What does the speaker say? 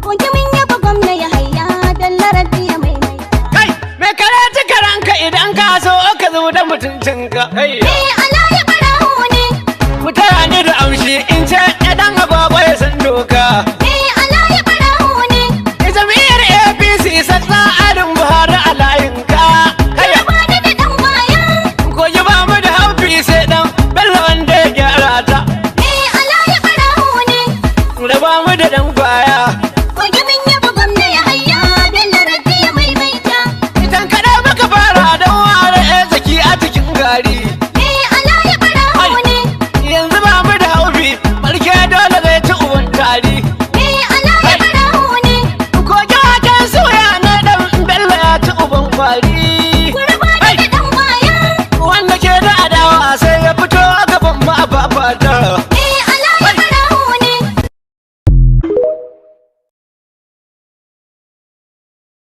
Kogi mun yaba gwamna Yahaya Bello, Rabbi ya maimaita. Kai, me kare karanka idan ka so ka zo da mutuncinka. Eh, Alayi ɓarawo ne. Ku taya ni da amshi in ce idan agwagwa ya san doka. Eh, Alayi ɓarawo ne. Jam'iyyar APC, tsarin Buhari a layinka. Raba ni da ɗan kwaya. Kogi ba mu da haufi sai dan Bello wanda ya gyara ta. Eh, Alayi ɓarawo ne. Raba mu da dan kwaya.